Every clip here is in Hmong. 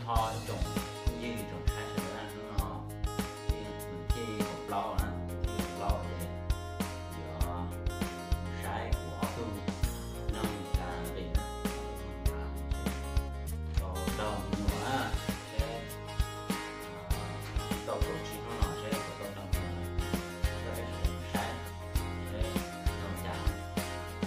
Ho ib tsoom phooj ywg tsoom saib sawv daws na, hnub no thiaj li kaum plaub na, thiaj li kaum plaub ces yuav saib kuv ob tug neeg nqa nqis na, tau daug me nyuam na, seb tau kaum tsib hnub no seb puas tau daug me nyuam, coj peb sawv daws mus saib seb zoo cas. Coj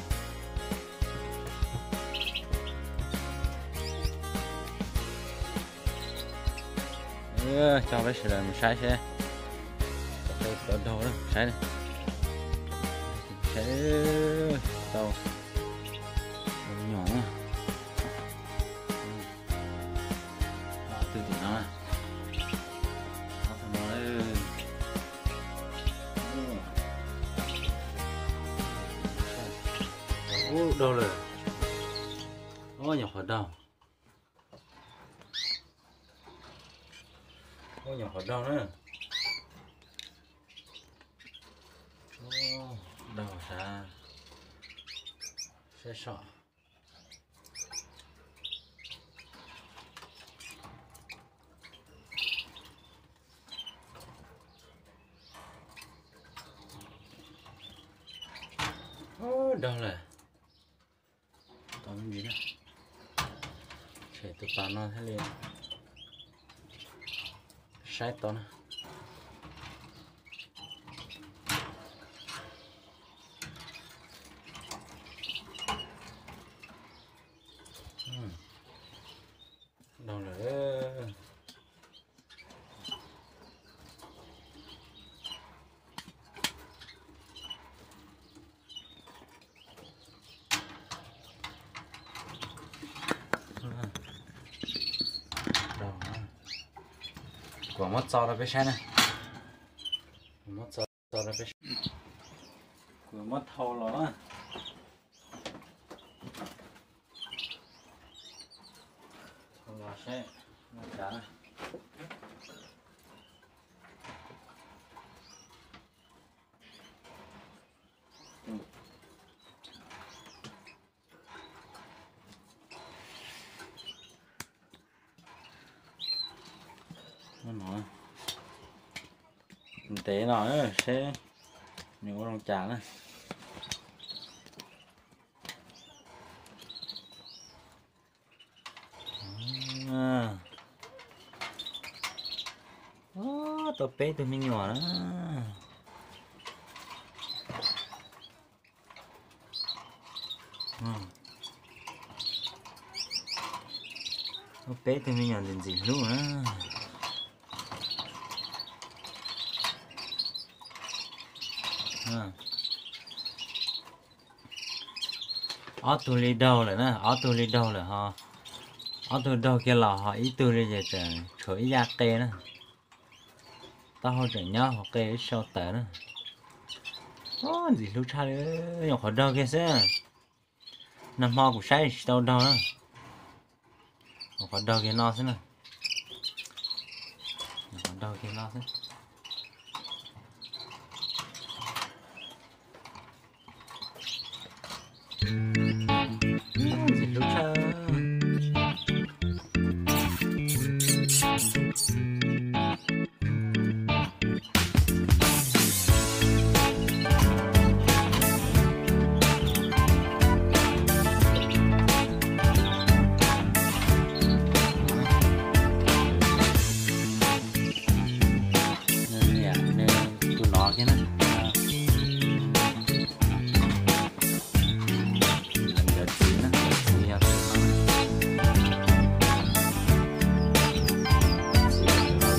peb sawv daws mus saib seb puas tau daug na, saib, saib tau me nyuam na. Ob tug tim no, ob tug no, ub, daug lawm. Ub, nyuam qhuav daug. Ub, nyuam qhuav daug na. Ub, daug sav, saib so. Ub, daug lawm. Tau me ntsis na. Tshem tus pas no thiaj li saib tau na. Daug lawm. Kuv muab txo rau peb saib na. Kuv muab txo rau peb saib. Kuv muab thau los na. Thau los saib no cas. Ntev no seb nws ua zoo cas na. Tau peb tug me nyuam na. Tau peb tug me nyuam ntxim ntxim hlub na. Ob tug li daug lawm na, ob tug li daug lawm ho. Ob tug daug kiag los ho ib tug li ces tseem tshuav ib yaj qe na. Taub hau tseem nyob hauv qe ib sau tawv na. Ntxim hlub tshaj li, nyuam qhuav daug kiag xwb. Nag hmo kuv saib tsis tau daug na. Nyuam qhuav daug kiag no xwb na. Nyuam qhuav daug kiag no xwb. Ntxim hlub tshaj. Nws tus no kiag na. Nkawd txiv na, nkawd txiv yog tus no. Txiv no yog tus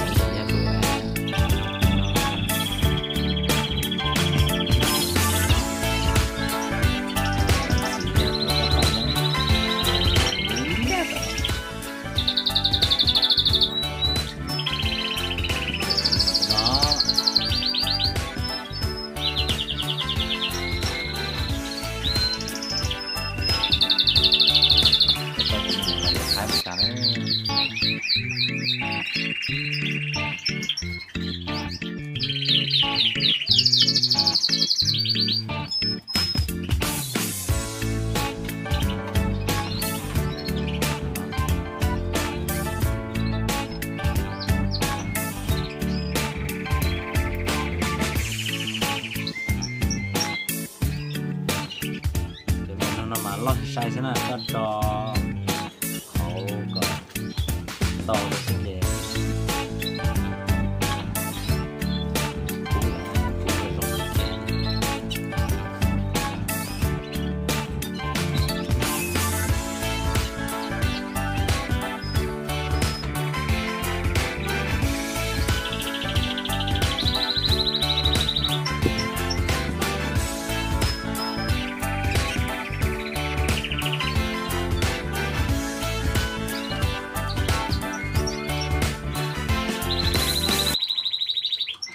Sai xwb na, koj tso hauv kom tau xwb ces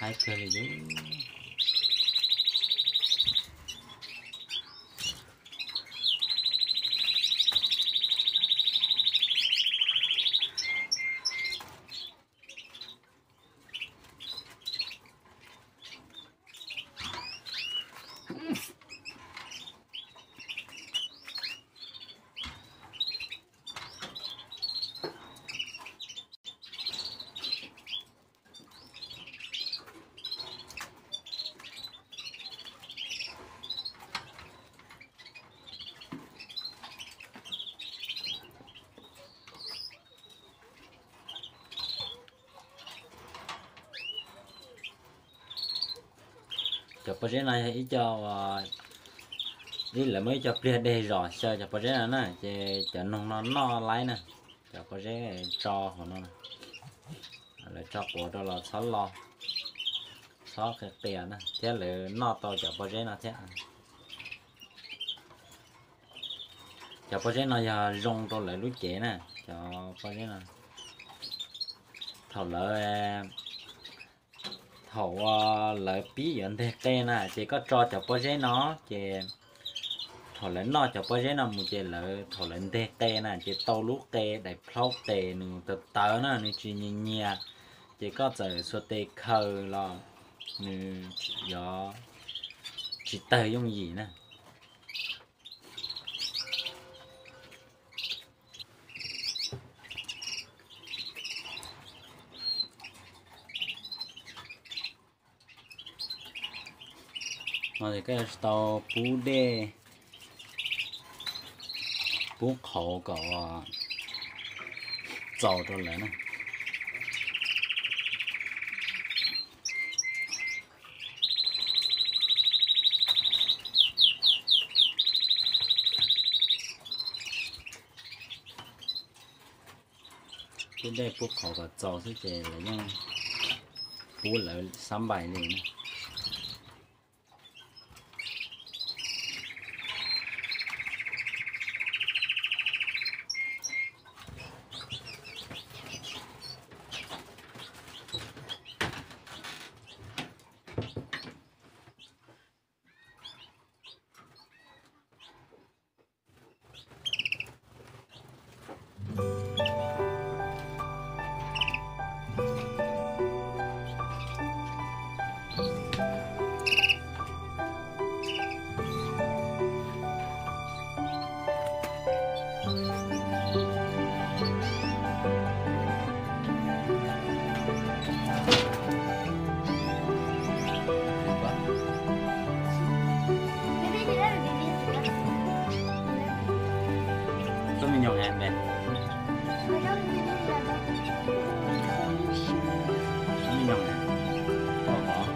Haib kawg li. Cov pob zeb no yog ib co, ib lawv muab ib co pliag dej zom xyaw cov pob zeb no na, ces cov noog no noj laib na. Cov pob zeb tso hauv no, lawv tso quav rau los txhob lo, txhob qia qia na, thiab lawv noj tau cov pob zeb no thiab. Cov pob zeb no yog zoo rau lawv lub cev na, cov pob zeb no. Thaum lawv, thaum lawv pib yuav nteg qe na, ces koj tso cov pob zeb no, ces thaum lawv noj cov pob zeb no mus ces lawv, thaum lawv nteg qe na, ces tau lub qe daim plhaub qe nws tawv tawv na, nws tsis nyias nyias, ces koj txawm xuas tes khaws los nws yuav tsis tawg yooj yim na. No ces koj yuav tsis tau pub dej, pub qhauv kom txaus rau lawv na. Pub dej pub qhauv kom txaus xwb ces lawv yeej pub lawv xab npais li na. Txhob me nyuam es npe. Txhob me nyuam es. Koj kov.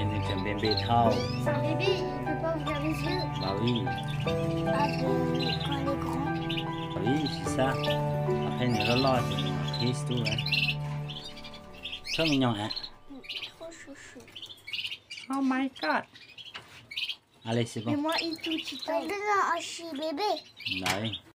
Nws tseem npe npe thauj. Bah Vij. Bah Vij tsis xab. Pheej nws loj loj ces qhib xwb. Txhob me nyuam es. Oh my God. Ntawd.